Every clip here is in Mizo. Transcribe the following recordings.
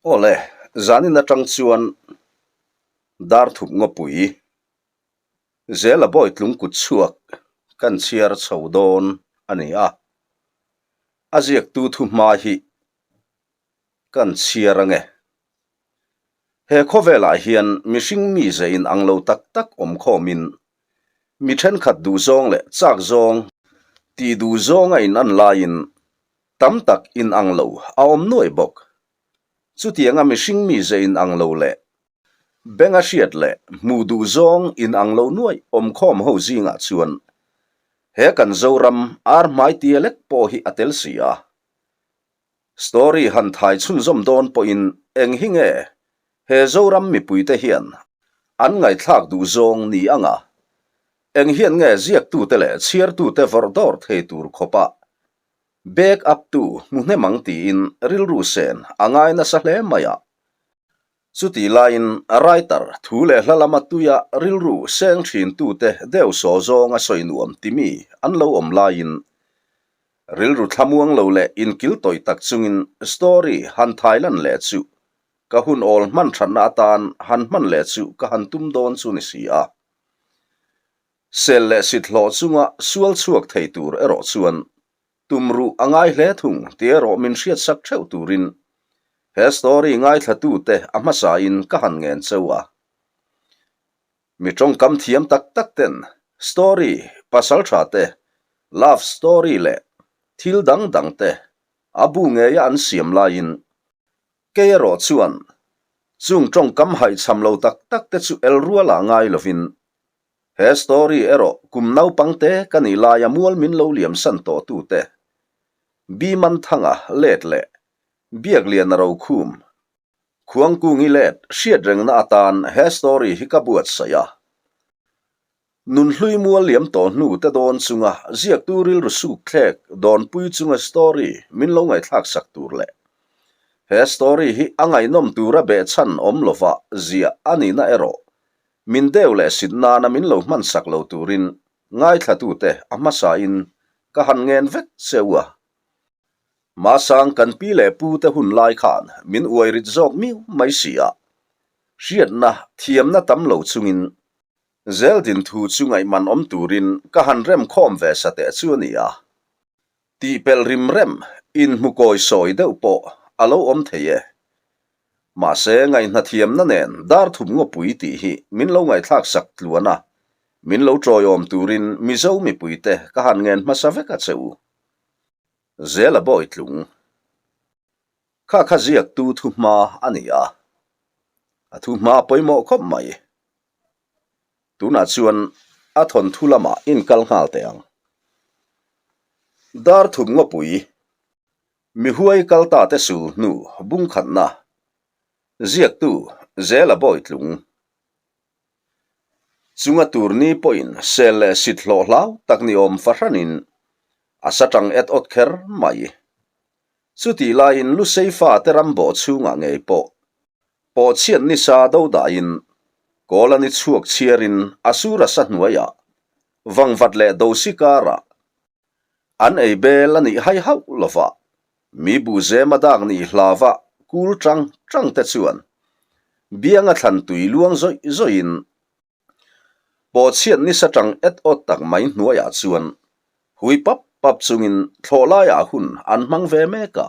Awle, zanin atang chuan Darthup Ngawpui Zela Bawitlung kut chhuak kan chhiar chho dawn a ni a, a ziaktu thuhma hi kan chhiar ange. He khawvelah hian mihring mize in ang lo tak tak awm khawmin mi thenkhat duhzawng leh chak zawng tih duhzawng a in an laiin tam tak in ang lo a awm nuai bawk. Chutianga mihring mize in ang lo leh benga hriat leh hmuh duhzawng in ang lo nuai awm khawm ho zingah chuan he kan Zoram ar hmai tia lek pawh hi a tel si a. Story han thai chhunzawm dawn pawhin eng hi nge he Zoram mipuite hian an ngaihthlak duh zawng ni anga eng hian nge ziaktute leh chhiartute vawrh dawr thei tur khawpa back up tu hmu hnem ang tiin rilru sen a ngai nasa hle mai a. Chutih laiin writer thu leh hla lama tuia rilru seng thintute deuh saw zawnga sawi nuam timi an lo awm laiin Rilru thlamuang lo leh inkil tawih tak chungin story han thailan leh chu ka hun awl hman thatna atan han hman leh chu ka han tum dawn chu ni si a. Sel leh sit hlawh chunga sual chhuak thei tur erawh chuan tum ruh a ngai hle thung tih erawh min hriatsak theuh turin he story ngaithlatute a hmasain ka han ngen cheu a. Mi tawngkam thiam tak tak ten story, pasal tha te, love story leh thil dang dang te a bu ngeia an siam laiin kei erawh chuan chung tawngkam haihchham lo tak tak te chu el ruala ngai lovin he story erawh kum naupang te ka nih laia mual min lo liam san tawh tu te Bimanthanga let leh Biakliana Rokhum Khuangkungi let hriat rengna atan he story hi ka buatsaih a. Nunhlui mual liam tawh hnu te dawn chunga ziaktu rilru suk thlek dawnpui chunga story min lo ngaihthlak sak tur leh he story hi a ngaihnawm tura behchhan awm lova ziah a nihna erawh min deu leh sit nana min lo hman sak lo turin ngaithlatute a hmasain ka han ngen vek cheu a. Masang kan pi leh pu te hun lai khan min uai rit zawk miu mai si a, hriatna thiamna tam lo chungin Zeldin thu chu ngaihman awm turin ka han rem khawm ve sa teh chu a ni a, tihpelh rim rem inhmu kawi sawi deuh pawh a lo awm thei e. Mahse ngaihna thiamna nen Darthum Ngawpui tih hi min lo ngaihthlak sak tluan a, min lo tawiawm turin Mizo mipuite ka han ngen hmasa vek a che u. Zela Bawitlung kha kha ziaktu thuhma a ni a, a thuhma pawimawh khawp mai. Tunah chuan a thawnthu lamah inkal nghal teh ang. Darthum Ngawpui, Mihuai kal ta te sul hnu bungkhatna, ziaktu Zela Bawitlung. Chunga tur ni pawhin sel leh sit hlawh hlau tak ni awm fahranin a sa tang et awt kher mai. Chutih laiin Lusei fate ram bawh chhungah ngei pawh pawhchhiat nisa do dahin kawl a ni chhuak chhiarin a sur a sa hnuaiah vangvat leh dosi karah an ei bel a nih hai hauh lova Mi buhzem a dak nih hlava kul tang tang te chuan bianga thlan tui luang zawih zawihin pawhchhiat nisa tang et awt tak mai hnuaiah chuan hui pap pap chungin thlawh laiah hun an hmang ve mek a.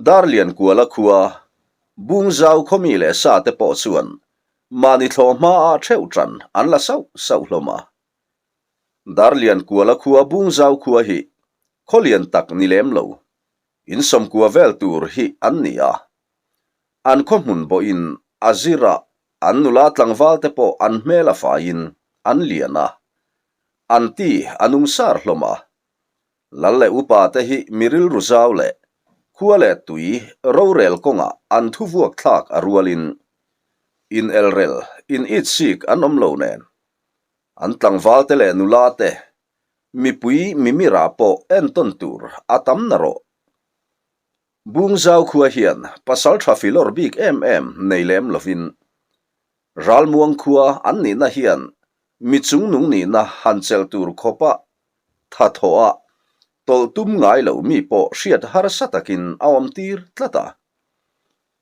Darliankuala khua Bungzau khawmi leh sa te pawh chuan mahni thlawh hmaah theuh tan an la sauh sauh hlawm a. Darliankuala khua Bungzau khua hi khaw lian tak ni lem lo, in sawmkua vel tur hi an ni a. An khaw hmun bawhin a zir a, an nula tlangval te pawh an hmel a faiin an lian a, an ti a nung sar hlawm a. Lal leh upa te hi mi rilru zau leh khua leh tui rorel kawngah an thu vuak thlak a rualin in elrel, in itsik an awm lo nen. An tlangval te leh nula te Mipui mimira pawh entawn tur a tam na rawh. Bungzau khua hian pasal tha filawr bik em em nei lem lovin Ralmuang khua an nihna hian mi chungnung nihna han chelh tur khawpa tha thawh a tawlh tum ngai lo mi pawh hriat harsa takin a awm tir tlat a.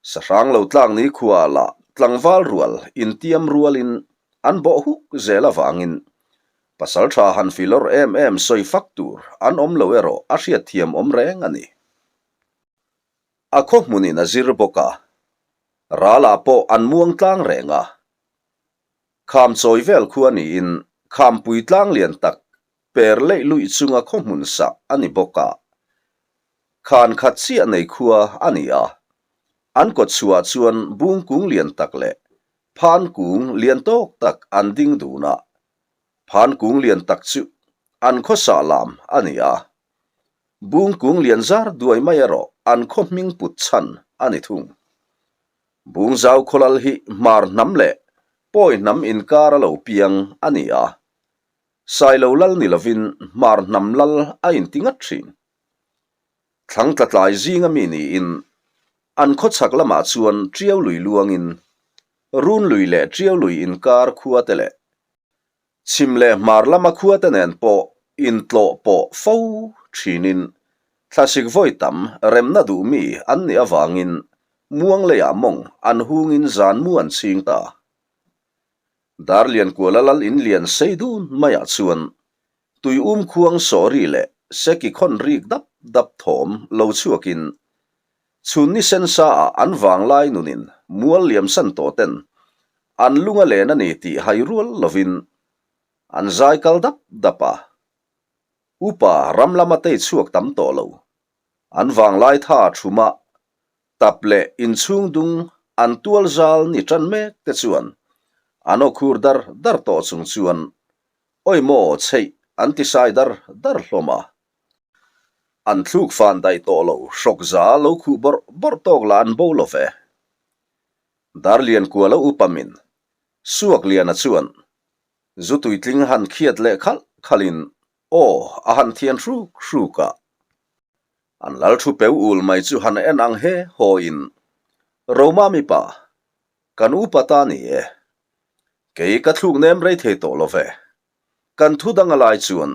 Sahrang lo tlak ni khuaah lah tlangval rual intiam rualin an bawh huk zel avangin pasaltha han filawr em em sawi fak tur an awm lo erawh a hriatthiam awm reng a ni. A khaw hmunin a zir bawk a, ralah pawh an muang tlang reng a. Kham chawi vel khua niin khampui tlang lian tak per leih luih chunga khaw hmun sah a ni bawk a. Khan khat chiah nei khua a ni a, an kawt chhuah chuan bung kung lian tak leh phan kung lian tawk tak an ding dun a. Phan kung lian tak chu an khaw sah lam a ni a. Bung kung lian zar duai mai erawh an khaw hming put chhan a ni thung. Bung zau khawlal hi hmar hnam leh pawi hnam inkar a lo piang a ni a. Sailo lal ni lovin hmar hnam lal a inti ngat thin. Thlang tla tlai zinga mi niin an khawchhak lamah chuan Tiau lui luangin Run lui leh Tiau lui inkar khua te leh Chhim leh hmar lama khua te nen pawh intlawh pawh fo thinin thlasik vawi tam remna duh mi an nih avangin muang leiah mawng an hungin zan mu an chhing ta. Darliankuala lal in lian sei dun maiah chuan tui um khuang sawh ri leh seki khawn rik dap dap thawm lo chhuakin chhun ni sen sa ah an vanglai nunin mual liam san tawh ten an lung a len a ni tih hai rual lovin an zai kal dap dap a. Upa ram lama tei chhuak tam tawh lo. An vanglai tha thuma Tap leh inchhung dung an tual zal ni tan mek te chuan an aw khur dar dar tawh chung chuan awi maw chheih an ti sai dar dar hlawm a. An thluk fan daih tawh lo hrawk za lo khuh bawrh bawrh tawk lah an bo lo ve. Darliankuala upa min Suakliana chuan zu tuitling han khiat leh khalh khalhin aw a han thian hruk hruk a. An lal thu peu ul mai chu han en ang he haw in, Roma mipa, kan upa ta ni e. Kei ka thluk nem rei thei tawh lo ve. Kan thu dang a lai chuan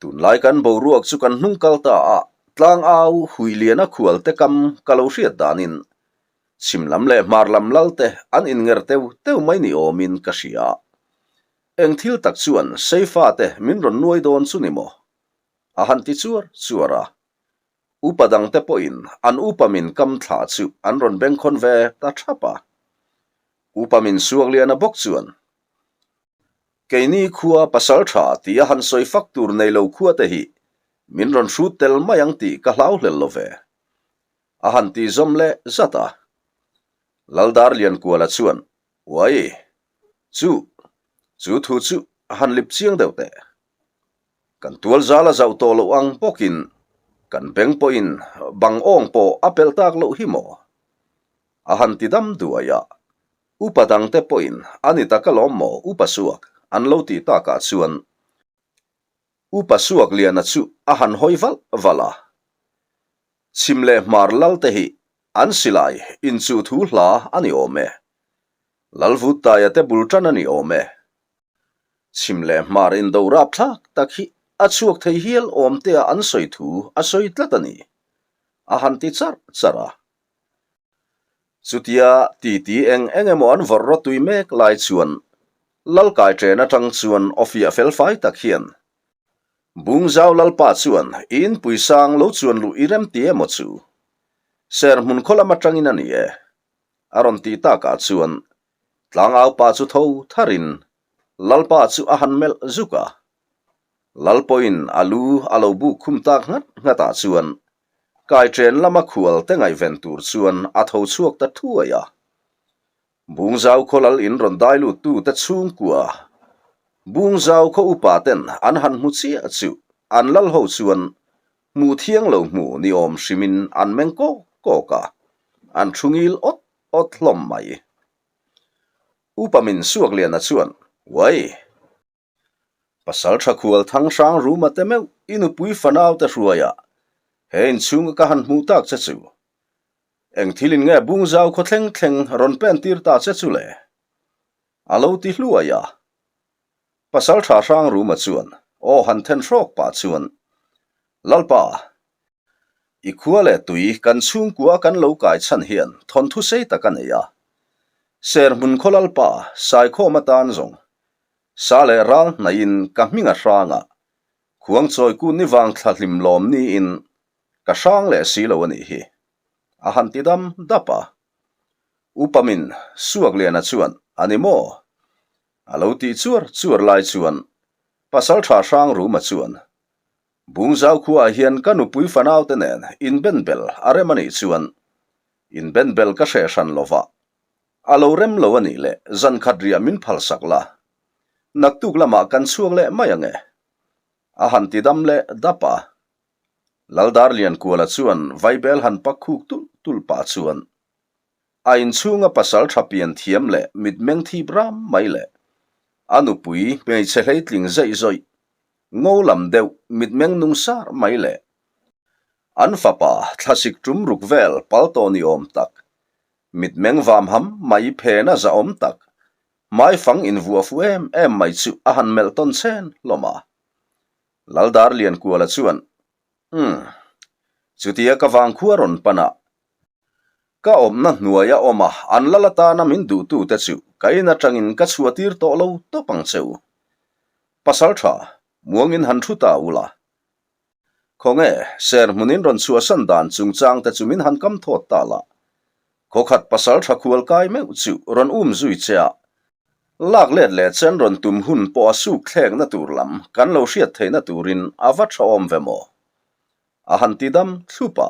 tunlai kan boruak chu kan hnung kal ta a, tlang au hui lian a khual te kam ka lo hriat danin chhim lam leh hmar lam lal te an innger teu teu mai ni awmin ka hria. Eng thil tak chuan Seifa te min rawn nuai dawn chu ni maw? A han ti chuar chuar a. Upa dangte pawhin an upa min kam thla chu an rawn bengkhawn ve ta thap a. Upa min Suakliana bawk chuan, Keini khua pasal tha tih a han sawi fak tur nei lo khua te hi min rawn hrut tel mai ang tih ka hlau hlel lo ve. A han ti zawm leh zat a. Laldarliankuala chuan, Uai! Chu, chu thu chu a han lip chiang deuh teh. Kan tual zal a zauh tawh loh ang bawkin kan beng pawhin bang awng pawh a pelh tak loh hi maw? A han ti dam duai a, upa dangte pawhin a ni tak alawm maw upa suak an lo tih takah chuan upa suak liana chu a han hawi valh valh a. Chhim leh hmar lal te hi an silai inchuh thu hla a ni awm e. Lalvuttaia te bul tan a ni awm e. Chhim leh hmar indo rapthlak tak hi a chhuak thei hial awm tea an sawi thu a sawi tlat a ni, a han ti charh charh a. Chutia titi eng eng emaw an vawrh rawtui mek lai chuan Lalkai ṭen aṭang chuan aw fiah felfai tak hian Bungzau Lalpa chuan i inpui sang lo chuan luh i rem ti emaw chu? Serhmun khaw lam aṭangin a ni e, a rawn tih takah chuan Tlangau pa chu tho tharin Lalpa chu a han melh zuk a. Lal pawhin a lu a lo buk khum tak nghat nghatah chuan kaiṭen lama khual te ngaihven tur chuan a tho chhuak ta thuai a. Bungzau khaw lal in rawn dai lut tu te chhungkua Bungzau khaw upa ten an han hmu chiah chu an lal ho chuan hmuh thiang lo hmu ni awm hrimin an meng kawk kawk a, an thu ngil awt awt hlawm mai. Upa min Suakliana chuan, Uai! Pasal tha khual thang hrang ruma te meuh i nupui fanau te hruaia he inchhunga ka han hmuh tak che chu. Eng thil in nge Bungzau khaw thleng thleng rawn pen tir ta che chu le? A lo ti hluai a. Pasal tha hrang ruma chuan aw han then hrawk pah chuan, Lalpa! I khua leh tui kan chhungkua kan lo kai chhan hian thawnthu sei tak a nei a. Serhmun khaw lalpa Saikhawm atan zawng sa leh ral hnaihin ka hming a hrang a, khuangchawi kun ni vang thla hlim lawm niin ka hrang leh si lo a nih hi. A han ti dam dap a. Upamin Suakliana chuan a ni maw? A lo tih chuar chuar lai chuan Pasaltha Hrangruma chuan Bungzau khuaah hian ka nupui fanaute nen inbenbel a rem a nih chuan inbenbel ka hreh hran lo va, a lo rem lo a nih leh zan khat riah min phalsak la, naktuk lamah kan chhuak leh mai ang e, a han ti dam leh dap a. Laldarliankuala chuan vaibel han pak khuk tulh tulh pah chuan A inchhunga pasal tha pian thiam leh mitmeng thip ram mai leh a nupui hmeichhe hleitling zeih zawih, ngo lam deuh mitmeng nung sar mai leh an fapa thlasik tum ruk vel pal tawh ni awm tak, mitmeng vam ham mai phena zahawm tak, hmaifang invuah fu em em mai chu a han melh tawn chhen hlawm a. Laldarliankuala chuan, Umm, chutia ka vangkhua rawn pan a, Ka awmna hnuaia awm a, an lal atana min duhtute chu ka in atangin ka chhuahtir tawh lo tawp ang che u. Pasal tha, muangin han thu ta ula. Khawnge, ser hmunin rawn chhuahsan dan chungchangte chu min han kam thawt ta la. Khawkhat pasal tha khual kai meuh chu rawn um zui che a, lak let leh chen rawn tum hun pawh a suk thlekna tur lam kan lo hriat theihna turin a va tha awm ve maw? A han ti dam thlup a.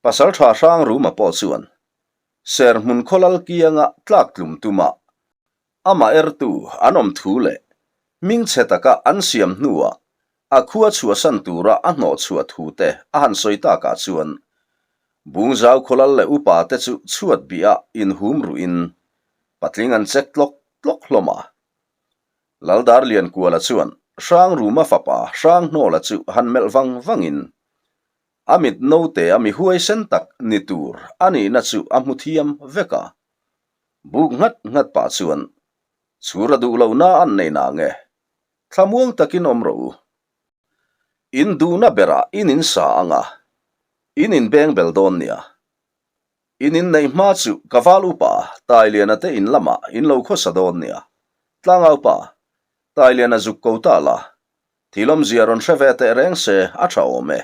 Pasalṭha Hrangruma pawh chuan Serhmun khawlal kianga tlak tlum tuma amah ertu an awm thu leh hmingchhe taka an siam hnuah a khua chhuahsan tura a hnawhchhuah thu te a han sawi takah chuan Bungzau khawlal leh upa te chu chhuat bihah inhum ruhin patling an chek tlawk tlawk hlawm a. Laldarliankuala chuan Hrangruma fapa Hranghnawla chu han melh vang vangin A mit note a mi huaisen tak ni tur a nihna chu a hmu thiam vek a. Buk nghat nghat pah chuan, Chhur a duh lohna an nei na nge? Thlamuang takin awm rawh u. In duhna berah in in sa ang a, in inbeng bel dawn nia. In inneih hma chu ka val upa Tailiana te in lamah in lo khawsa dawn nia. Tlangau pa, Tailiana zuk ko ta la, Thil awmzia rawn hre ve teh reng se a tha awm e.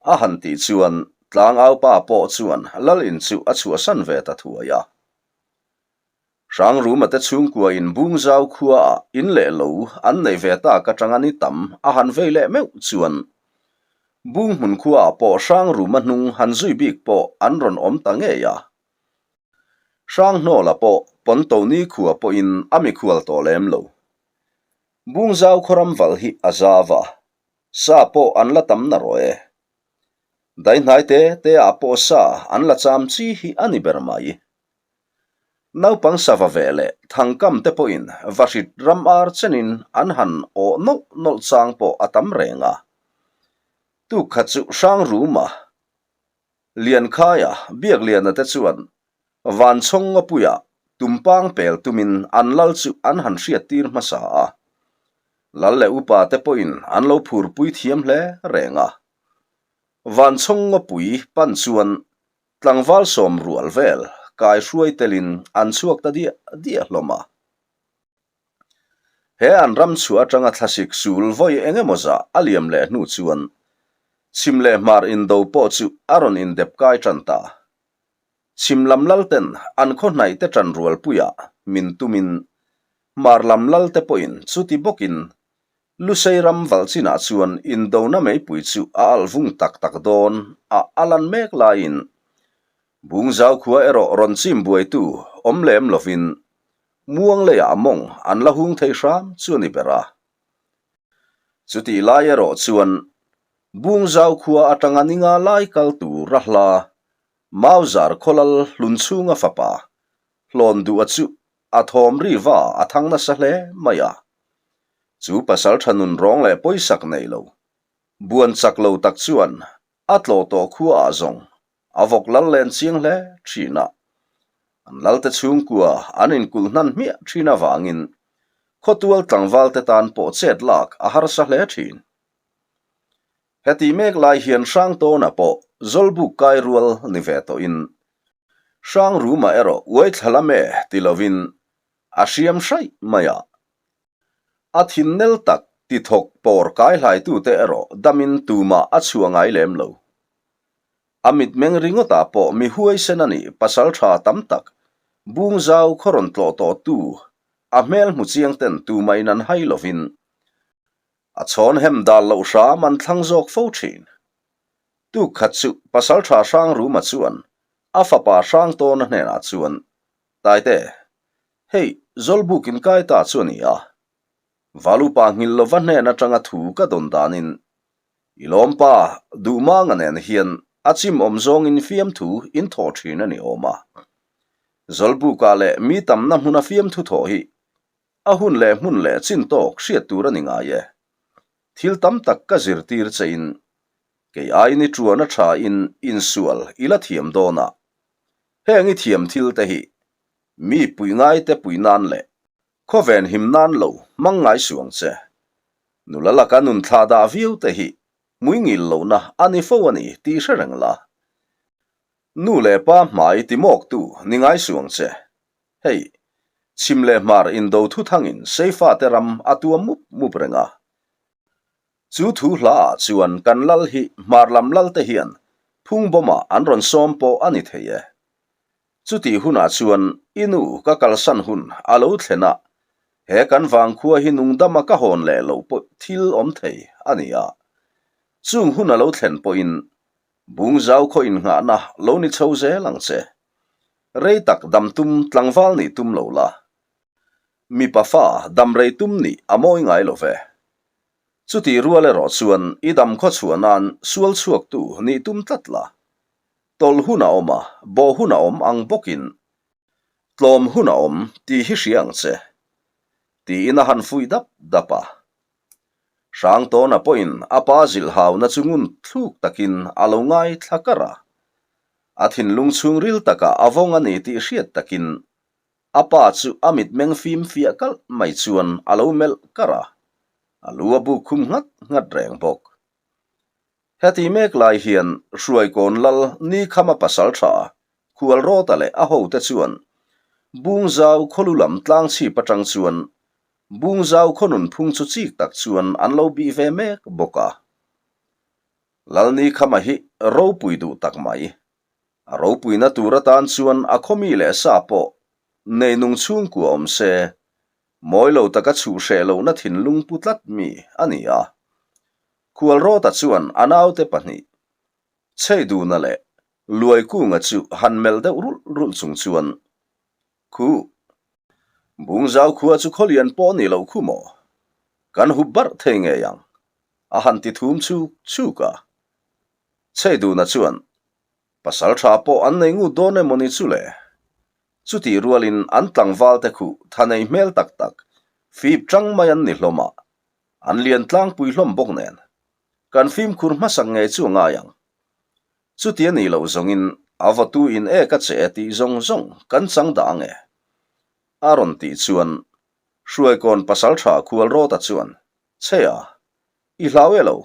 A han tih chuan tlangau pa pawh chuan lal in chu a chhuahsan ve ta thuai a. Hrangruma te chhungkua in Bungzau khua ah in leh lo an neih ve tak atanga ni tam a han vei leh meuh chuan Bunghmun khua ah pawh Hrangruma hnung han zui bik pawh an rawn awm ta ngei a. Hranghnawla pawh Pontoni khua pawhin a mikhual tawh lem lo. Bungzau khawram valh hi a zau a, sa pawh an la tam na rawh e. Daihnai te te ah pawh sa an la cham chi hi a ni ber mai. Naupang sava ve leh thangkam te pawhin vahrit ram ar chenin an han awh nawlh nawlh chang pawh a tam reng a. Tukkhat chu Hrangruma Liankhaia Biakliana te chuan Vanchhawng Ngapuia tumpang pel tumin an lal chu an han hriattir hmasa a. Lal leh upa te pawhin an lo phurpui thiam hle reng a. Vanchhawng Ngapui pan chuan tlangval sawm rual vel kai hruai telin an chhuak ta diah diah hlawm a. He an ram chhuah atanga thlasik sul vawi eng emaw zah a liam leh hnu chuan chhim leh hmar indo pawh chu a rawn indep kai tan ta. Chhim lam lal ten an khaw hnaih te tan rualpuiah min tumin hmar lam lal te pawhin chuti bawkin Lusei ram valh chinah chuan indona meipui chu a alh vung tak tak dawn a a lan mek laiin Bungzau khua erawh rawn chim buaitu awm lem lovin Muang leiah mawng an la hung thei hram chu a ni ber a. Chutih lai erawh chuan Bungzau khua atanga ninga lai kal tur a hla Mauzar khawlal hlun chhunga fapa hlawn duh a chu a thawm ri va a thang nasa hle mai a. Chu pasal tha nun rawng leh pawisak nei lo, buan chak lo tak chuan a tlawh tawh khua ah zawng A vawk lal len chiang hle thin a, an lalte chhungkua an inkulh hnan hmiah thin avangin khawtual tlangvalte tan pawh chet lak a harsa hle thin. Heti mek lai hian Hrangtawna pawh Zawlbuk kai rual ni ve tawhin Hrangruma erawh uai thla lam e ti lovin a hriam hraih mai a. A thinnel tak ti thawk pawr kai hlaitute erawh damin tumah a chhuah ngai lem lo. A mitmeng ringawtah pawh mi huaisen a nih pasal tha tam tak Bungzau khaw rawn tlawh tawhtu a hmel hmu chiang ten tumahin an hai lovin A chhawn hem dal loh hram an thlang zawk fo thin. Tuk khat chu Pasaltha Hrangruma chuan a fapa Hrangtawna hnenah chuan, Taite, hei Zawlbuk in kai ta chu a ni a. Valupa nghilh lova hnen atanga thu ka dawn danin, I lawmpa Duhmanga nen hian a chim awm zawngin fiamthu in thawh thin a ni awm a. Zawlbukah leh mi tamna hmuna fiamthu thawh hi A hun leh hmun leh chin tawk hriat tur a ni ngai e. Thil tam tak ka zirtir che in, kei aiin i tuan a tha in insual i la thiam dawn a. Heng i thiam thil te hi mi puih ngai te puih nan leh khawven him nan lo hmang ngai suh ang che. Nula laka nun thlah dah viau te hi hmui ngil lohna a ni fo a ni tih hre reng la. Nu leh pa hmai timawktu ni ngai suh ang che. Hei, chhim leh hmar indo thu thangin Seifate ram a tuam mup mup reng a. Chu thu hlaah chuan kan lal hi hmar lam lalte hian phungbawmah an rawn sawm pawh a ni thei e. Chutih hunah chuan i nu ka kalsan hun a lo thlen a, he kan vangkhua hi nungdama ka hawn leh loh pawh thil awm thei a ni a. Chung hun a lo thlen pawhin Bungzau khaw innghahna lo ni chho zel ang che. Rei tak dam tum tlangval nih tum lo la. Mipa fa dam rei tum nih a mawi ngai lo ve. Chutih rual erawh chuan i dam khaw chhuah nan sual chhuaktu nih tum tlat la. Tawlh hun a awm a, bawh hun a awm ang bawkin tlawm hun a awm tih hi hria ang che. Tiin a han fuih dap dap a. Hrangtawna pawhin a pa zilhhauna chu ngun thluk takin a lo ngaithla kar a. A thinlung chhungril takah a vawng a ni tih hriat takin a pa chu a mitmeng fim fiah kalh mai chuan a lo melh kar a, a lu a buk khum nghat nghat reng bawk. Heti mek lai hian Hruaikawn lal Nikhama pasal tha Khualrawta leh a hote chuan Bungzau khawlu lam tlangchhip atang chuan Bungzau khaw nunphung chu chik tak chuan an lo bih ve mek bawk a. Lalnikhama hi ropui duh tak mai. A ropuina tur atan chuan a khawmi leh sa pawh neinung chhungkua awm se, mawi lo taka chhuh hreh lohna thinlung pu tlat mi a ni a. Khualrawta chuan a naute pahnih, Chheiduna leh Luaikunga chu han melh deuh rulh rulh chung chuan, Khu, Bungzau khua chu khawlian pawh ni loh khu maw? Kan hup barh thei ngei ang, a han ti thum chuk chuk a. Chheiduna chuan, Pasal tha pawh an nei ngut dawn emaw ni chu le? Chutih rualin an tlangval te khuh tha nei hmel tak tak, fip tang mai an ni hlawm a, an lian tlangpui hlawm bawk nen, kan fimkhur hmasak ngei chu a ngai ang. Chuti a nih loh zawngin a vawtu in e ka che e tih zawng zawng kan chang dah ang e. A rawn tih chuan Hruaikawn pasaltha Khualrawta chuan, Che a, i hlau e lo.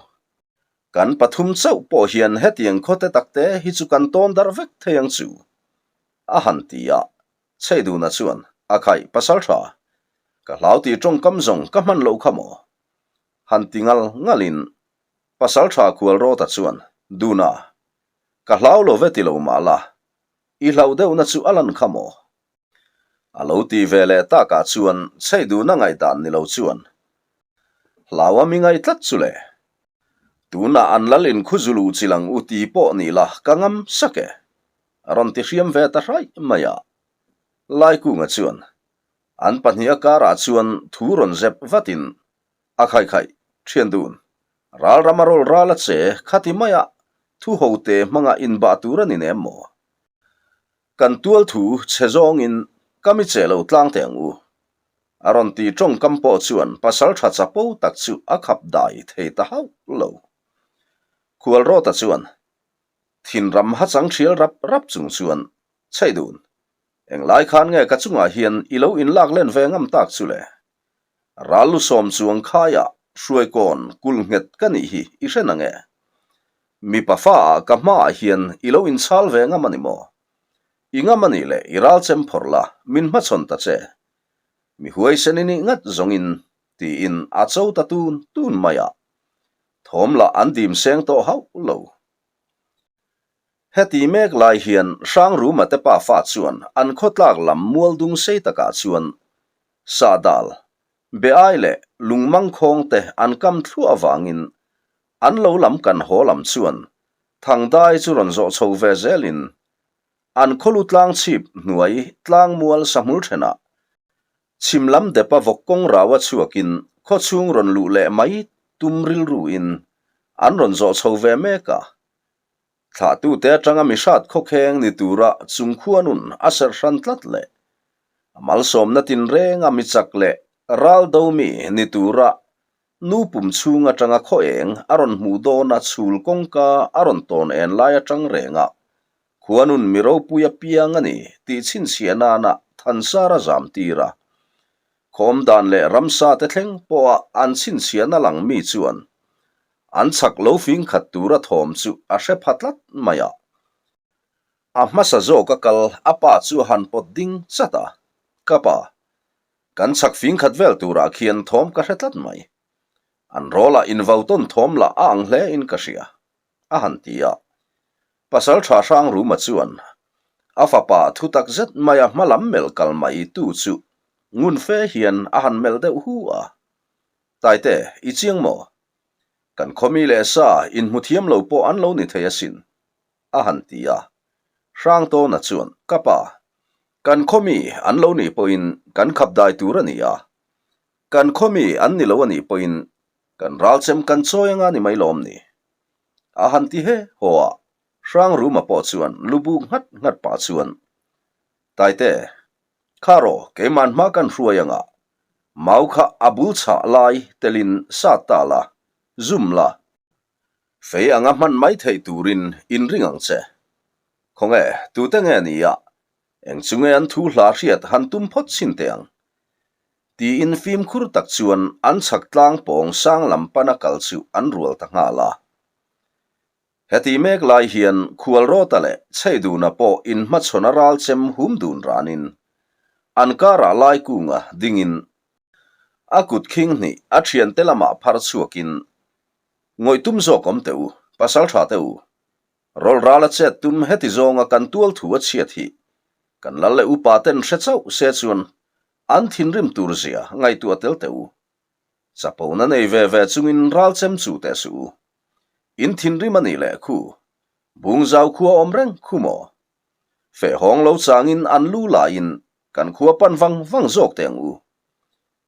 Kan pathum chauh pawh hian hetiang khawte takte hi chu kan tawn darh vek thei ang chu. A han ti a, Chheiduna chuan, A khaih pasaltha, ka hlau tih tawngkam zawng ka hman loh kha maw? Han ti ngal ngalin Pasaltha Khualrawta chuan, Duna, ka hlau lo ve ti lo mah la, i hlauh deuhna chu a lan kha maw? A lo ti ve leh takah chuan Chheiduna ngaihdan ni lo chuan, Hlau a mi ngaih tlat chu le. Tunah an lal in khu zu luh chil ang u ti pawh ni la ka ngam sak e, a rawn ti hriam ve ta hraih mai a. Laikunga chuan, An pahniha karah chuan thu rawn zep vatin, A khai khai, thian dun. Ral ram a rawl ral a che, khati maia thu ho te hmanga inbah tur a ni nem maw? Kan tual thu chhe zawngin ka mi che lo tlang teh ang u. A rawn ti tawngkam pawh chuan pasal tha chapo tak chu a khap dai thei ta hauh lo. Khualrawta chuan thinram hachang thial rap rap chung chuan chheih dun. Englai khan nge ka chungah hian i lo inlak len ve ngam tak chu le? Ral lu sawm chuang khaiah hruaikawn kulh nghet ka nih hi i hre na nge? Mipa fa ah ka hmaah hian i lo inchhal ve ngam a ni maw? I ngam a nih leh i ral chem phawrh la, min hmachhawn ta che. Mi huaisen i nih ngat zawngin, tiin a cho ta tun tun mai a. Thawm lah an dim seng tawh hauh lo. Heti mek lai hian Hrangruma te pafa chuan an khawtlak lam mual dung sei takah chuan Sahdal, Beai leh Lungmangkhawng te an kam thluah avangin an lo lam kan haw lam chuan Thangdai chu rawn zawh chho ve zelin an khawlu tlang chhip hnuai tlangmual sahmul thenah Chhim lam depa vawk kawng rau a chhuakin khawchhung rawn luh leh mai tum rilruin an rawn zawh chho ve mek a. Thlahtute atanga mihrat khawkheng ni tura chung khuanun a serh hran tlat leh a malsawmna tinrenga mi chak leh ral do mi ni tura nu pum chhung atanga khaw eng a rawn hmuh dawna chhul kawngka a rawn tawn en lai atang renga Khuanun mi ropui apiang a ni tih chhinchhiah nana Thansar a zam tir a. Khawm dan leh ramsa te thleng pawha an chhinchhiahna lang mi chuan an chhak lo fing khat tura thawm chu a hre pha tlat mai a. A hmasa zawk a kal a pa chu a han pawt ding chat a, Ka pa, kan chhak fing khat vel turah khian thawm ka hre tlat mai. An rawlah invautawn thawm lah a ang hle in ka hria. a han ti a. Pasal tha Hrangruma chuan a fapa thu tak zet maia hma lam melh kal mai tu chu ngun fe hian a han melh deuh hu a. Taite, i chiang maw? Kan khawmi leh sa inhmu thiam lo pawh an lo ni thei asin, a han ti a. Hrangtawna chuan, Ka pa, kan khawmi an lo nih pawhin kan khap dai tur a ni a. Kan khawmi an ni lo a nih pawhin Kan ralchem kan chawi anga ni mai lawm ni? A han ti he haw a, Hrangruma pawh chuan lu buk nghat nghat pah chuan, Taite, kha rawh keimah hma kan hruai anga, mau kha a bul chhah lai telin sat ta la, zum la, fei anga hman mai theih turin inring ang che. Khawnge, tute nge ni a, eng chu nge an thu hla hriat han tum phawt chhin teh ang? Tiin fimkhur tak chuan an chhak tlang pawng sang lam pana kal chu an rual ta nghal a. Heti mek lai hian Khualrawta leh Chheiduna pawh inhmachhawn a ral chem hum dun ranin an karah Laikunga dingin a kut khing hnih a thiante lamah phar chhuakin Ngawih tum zawk awm teh u, pasal tha teh u, Rawlral a chet tum heti zawnga kan tual thu a chhiat hi kan lal leh upa ten hre chauh se chuan an thinrim tur zia ngaihtuah tel teh u. Chapona nei ve ve chungin ral chem chu teh suh u. In thinrim a nih leh khu, Bungzau khua awm reng khu maw? Feh hawng lo changin an lu laiin kan khua pan vang vang zawk teh ang u.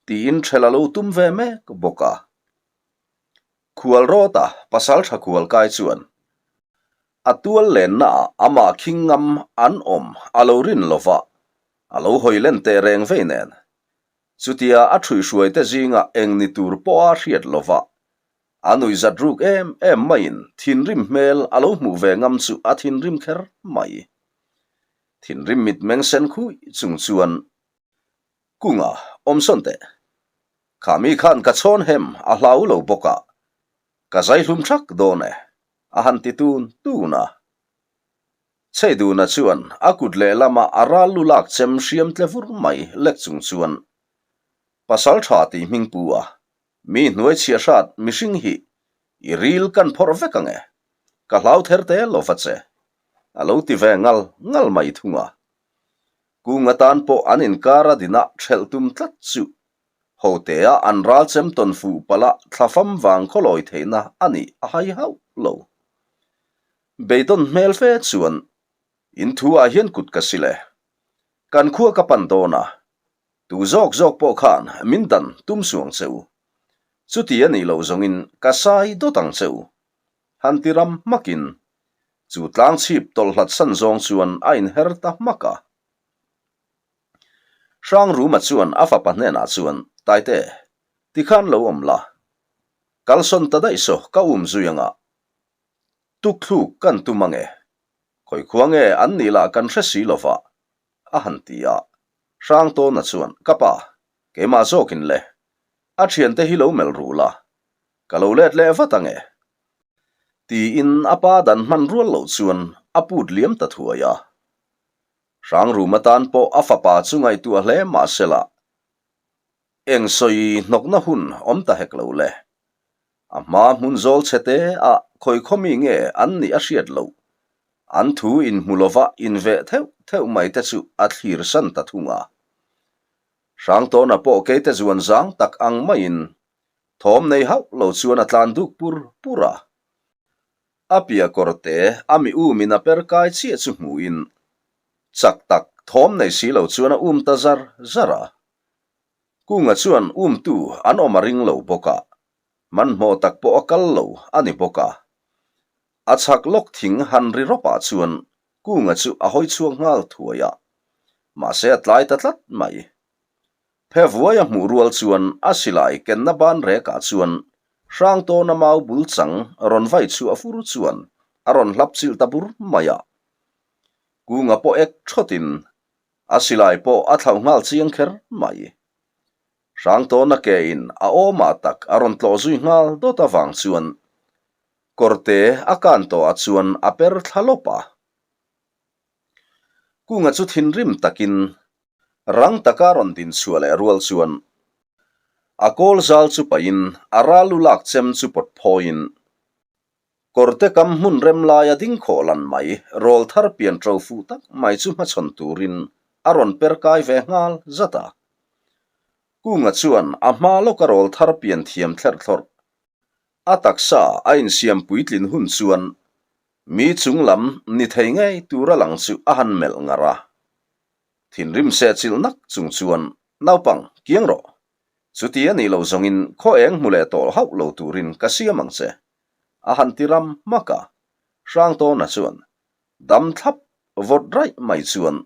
Tiin ṭhel a lo tum ve mek bawk a. Khual rawta pasal tha khual kai chuan a tual lenna ah amah khing ngam an awm a lo rin lova a lo hawi len teh reng vei nen. Chutia a ṭhuihhruai te zinga eng ni tur pawha hriat lova a nuihzat ruk em em maiin thinrim hmel a lo hmuh ve ngam chu a thinrim kher mai. Thinrim mitmeng sen khuih chung chuan Kunga awmsawn teh. Kha mi khan ka chhawn hem a hlau lo bawk a, ka zai hlum thak dawn e, a han ti tun tun a. Chheiduna chuan a kut lehlama a ral lu lak chem hriam tle vur mai lek chung chuan Pasal tha tih hming pu a, mi hnuai chhia hrat mihring hi i ril kan phawrh vek ang e, ka hlau ther te lo va che, a lo ti ve ngal ngal mai thung a. Kung atan pawh an inkar a dinah ṭhelh tum tlat chu Hotea an ral chem tawn fuh palh a thlafam vang khawlawi theihna a nih a hai hauh lo. Beidawn hmel fe chuan in thu ah hian kut ka sil e. Kan khua ka pan dawn a, tu zawk zawk pawh khan min dan tum suang che u. Chuti a nih loh zawngin ka sai dawt ang che u. Han ti ram hmakin chu tlang chhip tawlh hlat san zawng chuan a inher ta hmak a. Hrangruma chuan a fapa hnenah chuan, Taite, tikhan lo awm la. Kalsawn ta daih saw ka um zui anga tukthluk kan tum ange. Khawi khua nge an nih lah kan hre si lova, a han ti a. Hrangtawna chuan, Ka pa, keimah zawkin le. A thiante hi lo melh ru la, ka lo let leh vat ange. Tiin a pa dan hman rual loh chuan a put liam ta thuai a. Hrangruma tan pawh a fapa chu ngaihtuah hle mah sela, eng sawi hnawkna hun awm ta hek lo le. A hma hmun zawl chhe te ah khawi khaw mi nge an nih a hriat loh, an thu inhmu lova inveh theuh theuh mai te chu a thlir san ta thung a. Hrangtawna pawh keite zuan zang tak ang maiin thawm nei hauh lo chuan a tlan duk pur pur a. A piah kawr te a mi umin a per kai chiah chu hmuhin chak tak thawm nei si lo chuan a um ta zar zar a. Kunga chuan umtu an awm a ring lo bawk a, hmanhmawh tak pawh a kal lo a ni bawk a. A chhak lawk thing han ri rawp ah chuan Kunga chu a hawi chhuak nghal thuai a, mahse a tlai ta tlat mai. Phe vuai a hmuh rual chuan a silai kenna ban rekah chuan Hrangtawna mau bul chang rawn vai chhuah fur chuan a rawn hlap chilh ta bur mai a. Kunga pawh ek thawtin a silai pawh a thlauh nghal chiang kher mai. Hrangtawna ke in a awmah tak a rawn tlawh zui nghal dawt avang chuan kawrte a kan tawhah chuan a per thla lawp a. Kunga chu thinrim takin rang taka rawn din chhuah leh rual chuan a kawl zal chu pahin a ral lu lak chem chu pawt phawiin kawrte kam hmun rem laia ding khawh lan mai rawl thar pian ṭo fuh tak mai chu hmachhawn turin a rawn per kai ve nghal zat a. Kunga chuan a hma lawka rawl thar pian thiam thlerh thlawrh a taksa a insiam puitlin hun chuan Mi chung lam ni thei ngei tura lang chu a han melh ngar a. Thinrim seh chilh nak chung chuan, Naupang, kiang rawh. Chuti a nih loh zawngin khaw eng hmu leh tawh hauh lo turin ka siam ang che. A han ti ram hmak a. Hrangtawna chuan, Dam thlap vawt raih mai chuan,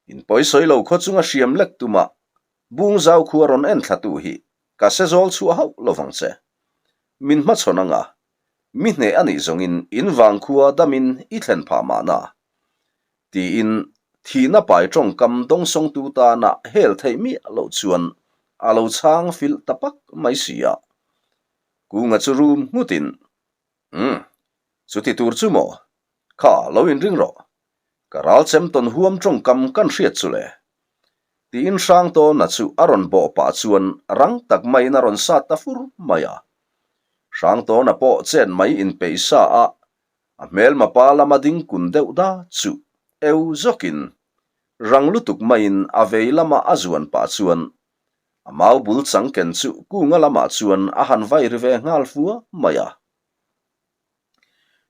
In pawisawi lo khaw chunga hriam lek tumah Bungzau khua rawn en thlatu hi ka se zawl chhuah hauh lo vang che. Min hmachhawn anga mi hneh a nih zawngin in vang khua damin i thlen phah mahna? Tiin thihna pai tawngkam dawngsawngtu tana hel theih miah loh chuan a lo chhang filh ta pak mai si a. Kunga chu rum nghutin, Umm, chuti tur chu maw? Kha, lo inring rawh. Ka ral chem tawn huam tawngkam kan hriat chu le. Tiin Hrangtawna chu a rawn bawh pah chuan rang tak maiin a rawn sat ta fur mai a. Hrangtawna pawh chen mai inpeih sa a, a hmelma pa lama ding kun deuh da chu eu zawkin rang lutuk maiin a vei lama a zuan pah chuan a mau bul chang ken chu kunga lamah chuan a han vai ri ve nghal fua mai a.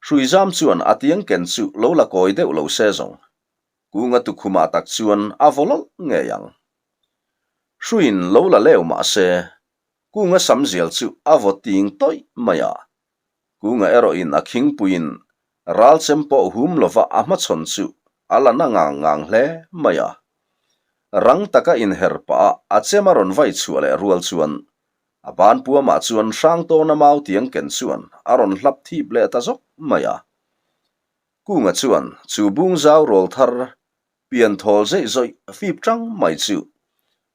Hruizam chuan a tiang ken chu lo la kawi deuh lo se zawng. Kunga tukhumah tak chuan a vaw lawlh ngei ang. Hruiin lo la leu mah se, Kunga samzial chu a vaw ting tawih mai a. Kunga erawhin a khingpuiin ral chem pawh hum lova a hmachhawn chu a la na ngang ngang hle mai a. Rang taka inher pah a a chem a rawn vai chhuah leh rual chuan a ban puamah chuan Hrangtawna mau tiang ken chuan a rawn hlap thip leh ta zawk mai a. Kunga chuan chu bung zau rawl thar pian thawl zeih zawih fip tang mai chu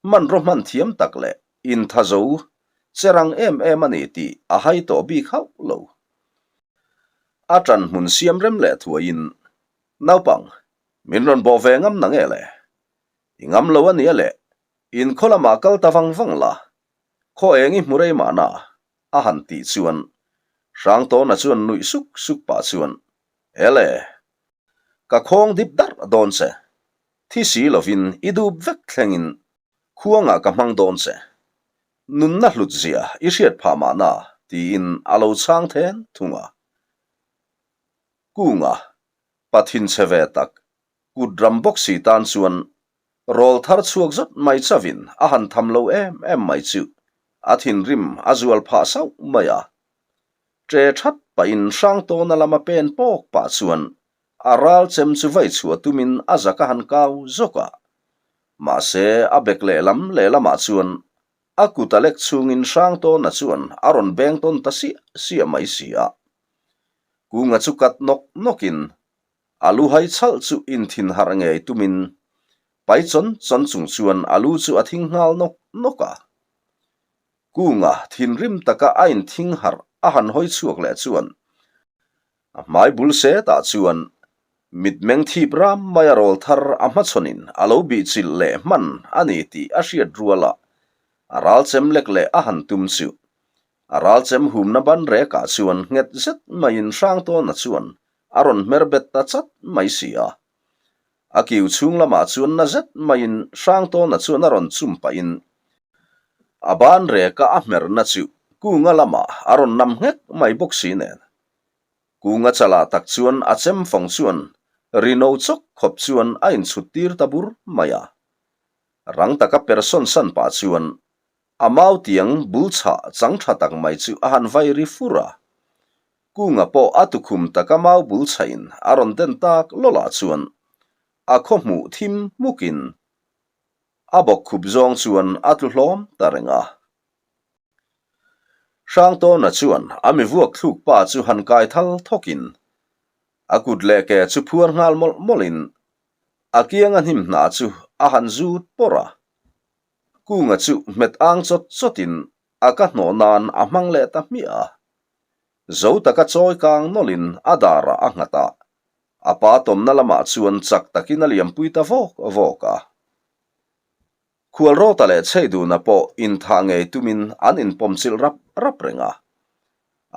hmanraw hman thiam tak leh intha zo che rang em em a ni tih a hai tawh bik hauh lo. A tan hmun siam rem leh thuaiin, Naupang, min rawn bawh ve ngam na nge le? I ngam lo a nia le, in khaw lamah kal ta vang vang la, khaw eng i hmu rei mahna? A han tih chuan Hrangtawna chuan nuih suk suk pah chuan, Ele! Ka khawng dip darh dawn che. Thi si lovin i dup vek thlengin khuangah ka hmang dawn che. Nunna hlut zia i hriat phah mahna tiin a lo chhang then thung a. Kunga, pa thinchhe ve tak, kut ram bawk si tan chuan Rawl thar chhuak zawt mai chavin a han tham lo em em mai chu a thinrim a zual phah sauh mai a. Ṭe that pahin Hrangtawna lama pen pawk pah chuan a ral chem chu vai chhuah tumin a zak a han kau zawk a. Mahse a bek lehlam lehlamah chuan a kut a lek chhungin Hrangtawna chuan a rawn beng tawn ta siah siah mai si a. Kunga chu kat nawk nawkin A lu hai chhalh chu inthin harh ngei tumin pai chawn chawn chung chuan a lu chu a thing nghal nawk nawk a. Kunga thinrim taka a inthing harh a han hawi chhuak leh chuan. A hmai bul setah chuan mitmeng thip ram maia rawlthar a hmachhawnin a lo bihchilh leh hman a ni tih a hriat rualah a ral chem lek leh a han tum chu. A ral chem humna ban rekah chuan nghet zet maiin Hrangtawna chuan a rawn hmer bet ta chat mai si a. A kiu chhung lamah chuan na zet maiin Hrangtawna chuan a rawn chum pahin a ban reka a hmerna chu Kunga lamah a rawn nam nghek mai bawk si nen. Kunga chalah tak chuan a chem fawng chuan ri no chawk khawp chuan a inchhut tir ta bur mai a. Rang taka persawn san pah chuan a mau tiang bul chhah chang tha tak mai chu a han vai ri fur a. Kunga pawh a tukhum taka mau bul chhain a rawn den tak lawlah chuan a khaw hmuh thim hmukin a bawk khup zawng chuan a tlu hlawm ta reng a. Hrangtawna chuan a mi vuak thluk pa chu han kai thal thawkin a kut leh ke chu phuar nghal mawlh mawlhin a kianga hnim hna chu a han zut pawrh a. Kunga chu hmet ang chawt chawtin a ka hnawh nan a hmang leh ta hmiah a. Zo taka chawi kang nawlhin a darah a nghat a, a pa tawmna lamah chuan chak takin a liampui ta vawk vawk a. Khualrawta leh Chheiduna pawh inthah ngei tumin an inpawmchilh rap rap reng a.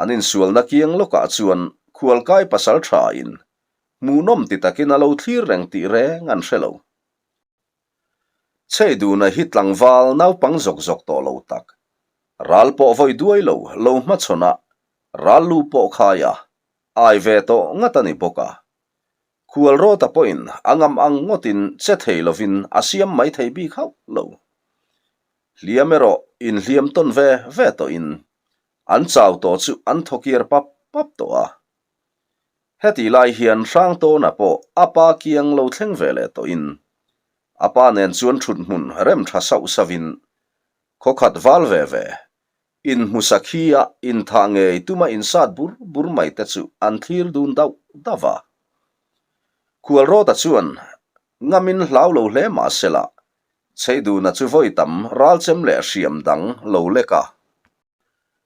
An insualna kiang lawkah chuan khualkai pasal thain hmuhnawm ti takin a lo thlir reng tih reng an hre lo. Chheiduna hi tlangval naupang zawk zawk tawh lo tak, ral pawh vawi duai lo lo hmachhawn a, ral lu pawh khai a, ai ve tawh ngat a ni bawk a. Khualrawta pawhin a ngam ang ngawtin che thei lovin a siam mai thei bik hauh lo. Hliam erawh inhliam tawn ve ve tawhin an chau tawh chu an thawkir pap pap tawh a. Hetih lai hian Hrangtawna pawh a pa kiang lo thleng ve leh tawhin a pa nen chuan thut hmun rem tha sauh sauhin khawkhat val ve ve inhmusa khi a inthah ngei tuma insat bur bur mai te chu an thlir dun dauh dauh a. Khualrawta chuan ngamin hlau lo hle mah sela Chheiduna chu vawi tam ralchem leh hriam dang lo lek a.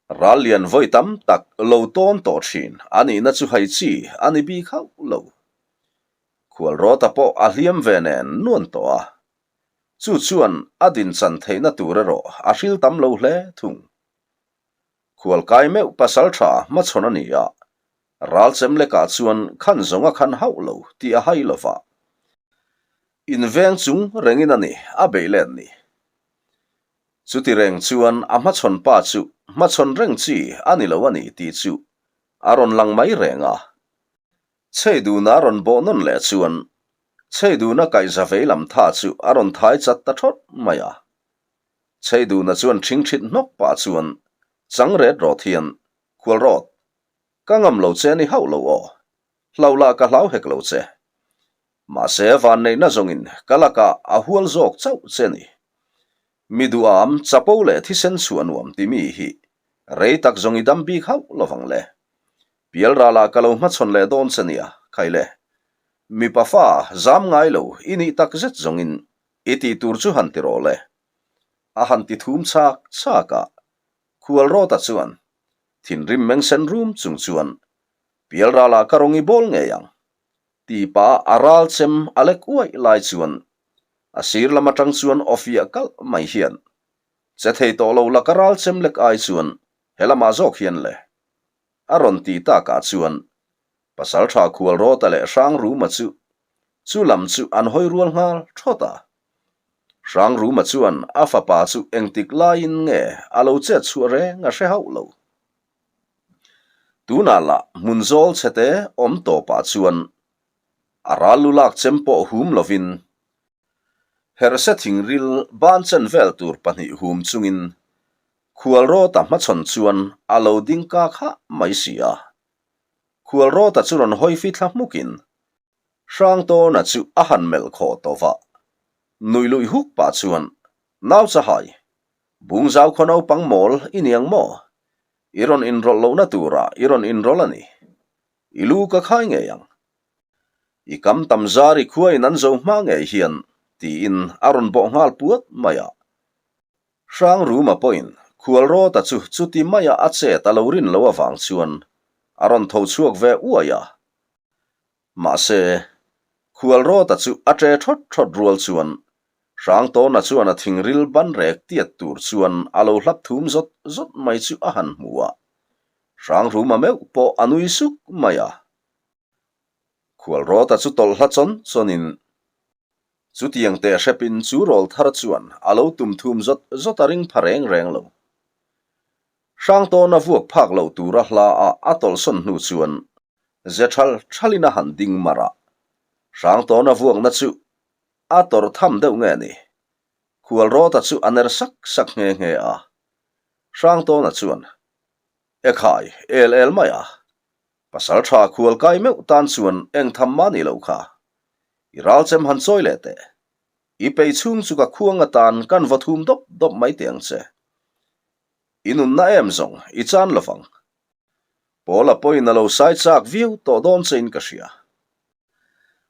Ral lian vawi tam tak lo tawn tawh thin a nihna chu hai chi a ni bik hauh lo. Khualrawta pawh a hliam ve nen nuan tawh a. Chu chuan a dinchan theihna tur erawh a hril tam lo hle thung. Khualkai meuh pasal tha hmachhawn a ni a, ralchem lekah chuan khan zawng a khan hauh lo tih a hai lova. Inveng chung rengin a ni a beih let ni. Chuti reng chuan a hmachhawn pa chu hmachhawn reng chi a ni lo a ni tih chu a rawn lang mai reng a. Chheiduna a rawn bawh nawn leh chuan Chheiduna kaihza vei lam tha chu a rawn thai chat ta thawt mai a. Chheiduna chuan ṭhingṭhit hnawk pah chuan chang ret rawt hian, Khual rawt, ka ngam lo che ni hauh lo aw, hlau lah ka hlau hek lo che. Mahse, vanneihna zawngin ka lakah a hual zawk chauh che ni. Mi duham, chapo leh thisen chhuah nuam ti mi hi rei tak zawng i dam bik hauh lovang le. Pialralah ka lo hmachhawn leh dawn che nia, khai le. Mipa fa zam ngai lo i nih tak zet zawngin i tih tur chu han ti rawh le. A han ti thum chak chak a, Khualrawta chuan thinrim mengsen rum chung chuan Pialralah ka rawngi bawl ngei ang. Ti pah a ral chem a lek uaih lai chuan a sir lam atang chuan aw fiah kalh mai hian, Che thei tawh lo la ka ral chem lek ai chuan he lamah zawk hian le. A rawn ti takah chuan Pasaltha Khualrawta leh Hrangruma chu chu lam chu an hawi rual nghal thawt a. Hrangruma chuan a fapa chu engtik laiin nge a lo chet chhuah reng a hre hauh lo. Tunah lah hmun zawl chhete awm tawpah chuan a ral lu lak chem pawh hum lovin herhse thingril ban chen vel tur pahnih hum chungin Khualrawta hmachhawn chuan a lo ding kak hah mai si a. Khualrawta chu rawn hawi fithla hmukin Hrangtawna chu a han melh khawh tawh va. Nuih luih huk pah chuan Nau Chahai, Bungzau khaw naupang mawl i ni ang maw? I rawn inrawlh lohna turah i rawn inrawlh a ni. I lu ka khai ngei ang. I kam tam zar i khuain an zo hma ngei hian, tiin a rawn bawh nghal puat mai a. Hrangruma pawhin Khualrawta chu chuti maia a chet a lo rin loh avang chuan. a rawn tho chhuak ve uai a. Mahse, Khualrawta chu a ṭe ṭhawt ṭhawt rual chuan Hrangtawna chuan a thingril banrek tiat tur chuan a lo hlap thum zawt zawt mai chu a han hmu a. Hrangruma meuh pawh a nui suk mai a. Khualrawta chu tawlh hla chawn chawnin chutiang teh hrepin chu rawl thar chuan a lo tum thum zawt zawt a ring pha reng reng lo. Hrangtawna vuak phak loh tura hla a a tawlhsawn hnu chuan ze thal thalin a han ding mar a. Hrangtawna vuakna chu a tawrh tham deuh nge ni? Khualrawta chu a ner sak sak nghe nghe a. Hrangtawna chuan, Ekhai, el el mai a. Pasal tha khual kai meuh tan chuan eng tham mah ni loh kha. I ralchem han chawi leh teh. I pei chhung chu ka khuang atan kan va thum dawp dawp mai teh ang che. I nunna em zawng i chan lovang. Paula pawhin a lo sai chak viau tawh dawn che in ka hria.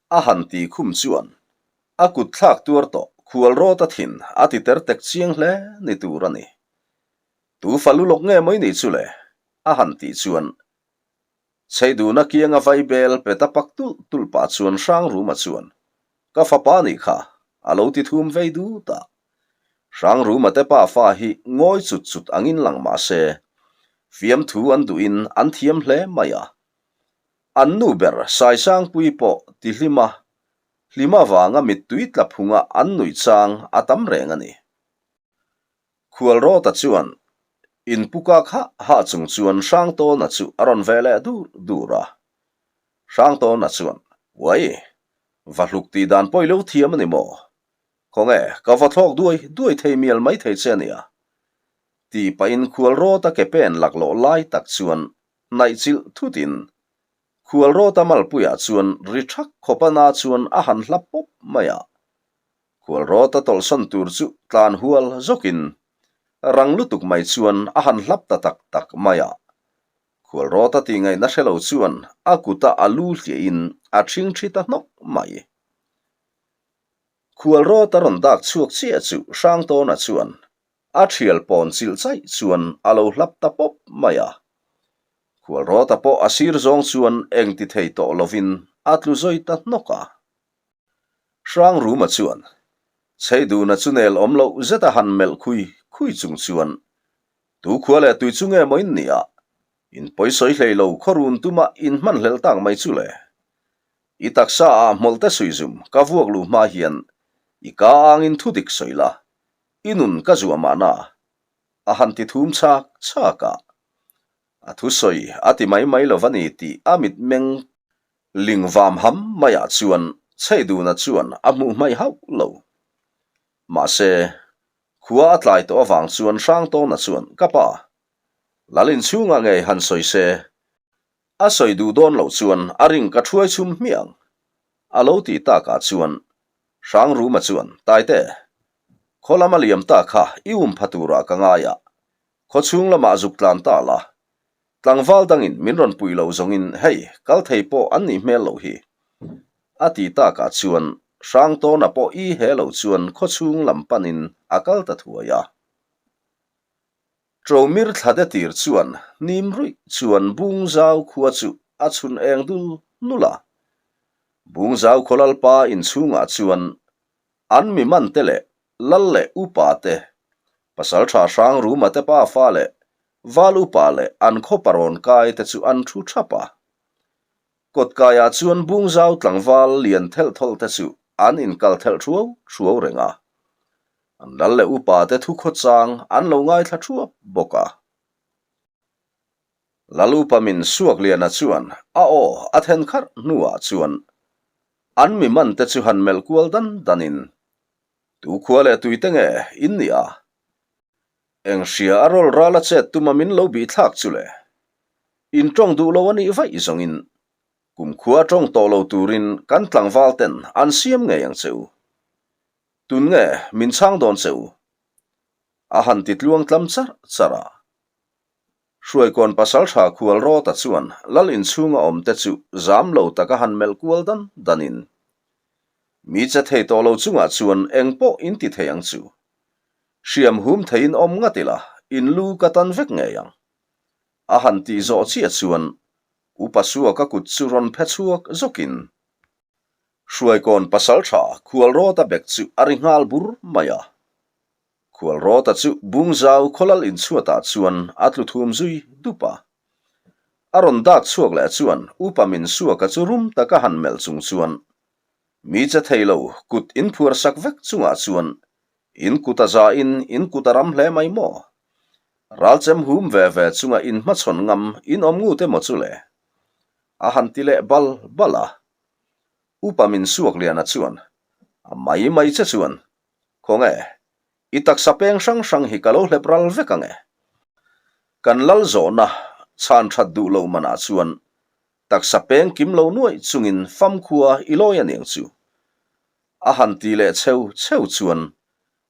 A han ti khum chuan a kut thlak tuar tawh khual rawt a thin a ti ter tek chiang hle ni tur a ni. Tu fa lu lawk nge mai ni chu le? a han tih chuan Chheiduna kianga vai bel pe ta pak tulh tulh pah chuan Hrangruma chuan, Ka fapa nih kha, a lo ti thum vei dut a. Hrangruma te pa fa hi ngawi chut chut angin lang mah se, fiamthu an duhin an thiam hle mai a. An nu ber Saisangpuii pawh ti hlim a, hlim avanga mittui tla phunga an nuih chang a tam reng a ni. Khualrawta chuan inpuka kha hah chung chuan Hrangtawna chu a rawn ve leh dur dur a. Hrangtawna chuan, Uai, va hluk tih dan pawi lo thiam a ni maw? Khawnge, ka va thlawk duai duai thei mial mai thei che a nia. Tih pahin Khualrawta ke pen laklawh lai tak chuan hnaih chilh thutin Khualrawta malpuiah chuan ri thak khawpa na chuan a han hla pawp mai a. Khualrawta tawlhsawn tur chu tlan hual zawkin rang lutuk mai chuan a han hlap ta tak tak mai a. Khualrawta tih ngaihna hre lo chuan a kuta a lu hliahin a ṭhing ṭhi ta hnawk mai. Khualrawta rawn dak chhuak chiah chu Hrangtawna chuan a ṭhial pawn chilh chaih chuan a lo hlap ta pawp mai a. Khualrawta pawh a sir zawng chuan eng ti thei tawh lovin a tlu zawi ta hnawk a. Hrangruma chuan Chheiduna chu nel awm loh zet a han melh khui khui chung chuan, Tu khua leh tui chu nge maw in nih a? In pawisawi hlei lo khawrun tuma in hman hlel tak mai chu le. I taksa ah hmawlhte suihzum ka vuak luh hma hian i ka angin thu dik sawi la, i nun ka zuah mahna a han ti thum chak chak a. A thusawi a ti mai mai lo va ni tih a mitmeng Ling vam ham maiah chuan Chheiduna chuan a hmuh hmaih hauh lo. Mahse, khua a tlai tawh avang chuan Hrangtawna chuan, Ka pa, Lal inchhungah ngei han sawi se, a sawi duh dawn loh chuan a ring ka thuai chhum hmiah ang, a lo tih takah chuan Hrangruma chuan, Taite, khaw lama liam ta kha i um pha turah ka ngai a, khaw chhung lamah zuk tlan ta la, Tlangval dangin min rawn puih loh zawngin hei kal thei pawh an nih hmel loh hi. A ti takah chuan Hrangtawna pawh i he lo chuan khawchhung lam panin a kal ta thuai a. Ṭomir thlade tir chuan hnim ruih chuan Bungzau khua chu a chhun eng dul nul a. Bungzau khaw lalpa inchhungah chuan an mi man te leh Lal leh upa te, Pasalṭha Hrangruma te pafa leh Val upa leh an khaw parawn kai te chu an thu thap a. Kawtkaiah chuan Bungzau tlangval lian thelh thawlh te chu an inkal thelh thuau thuau reng a. An lal leh upa te thu khawchang an lo ngaithla thuap bawk a. Lal upa min Suakliana chuan a aw a then kharh hnuah chuan an mi man te chu han melh kual dan danin Tu khua leh tui te nge in nih a? Eng hria a rawl ral a chet tuma min lo bih thlak chu le? In tawng duh lo a nih vaih zawngin kum khua tawng tawh lo turin kan tlangval ten an siam ngei ang che u. Tun nge min chhang dawn che u? A han ti tluang tlam charh charh a. Hruaikawn pasaltha khual rawta chuan lal inchhunga awmte chu zam lo taka han melh kual dan danin, Mi che thei tawh lo chungah chuan eng pawh in ti thei ang chu. Hriam hum theiin awm ngat ila, in lu ka tan vek ngei ang. A han tih zawh chiah chuan. Upa Suaka kut chu rawn phe chhuak zawkin Hruaikawn pasaltha Khualrawta bek chu a ri nghal bur mai a. Khualrawta chu Bungzau khawlal inchhuatah chuan a tlu thum zui dup a. A rawn dak chhuak leh chuan Upa Min Suaka chu rum taka han melh chung chuan Mi che thei lo kut inphuar sak vek chungah chuan in kut a zain in kut a ram hle mai maw? Ralchem hum ve ve chunga in hmachhawn ngam in awm ngut emaw chu le? A han ti leh bal bal a. Upa Min Suakliana chuan a mai mai che chuan Khawnge, i taksa peng hrang hrang hi ka lo hlep ral vek ang e. Kan lal zawhna chhan that duh lo manah chuan taksa peng kim lo nuaih chungin famkhua i lawi a niang chu. A han ti leh cheu cheu chuan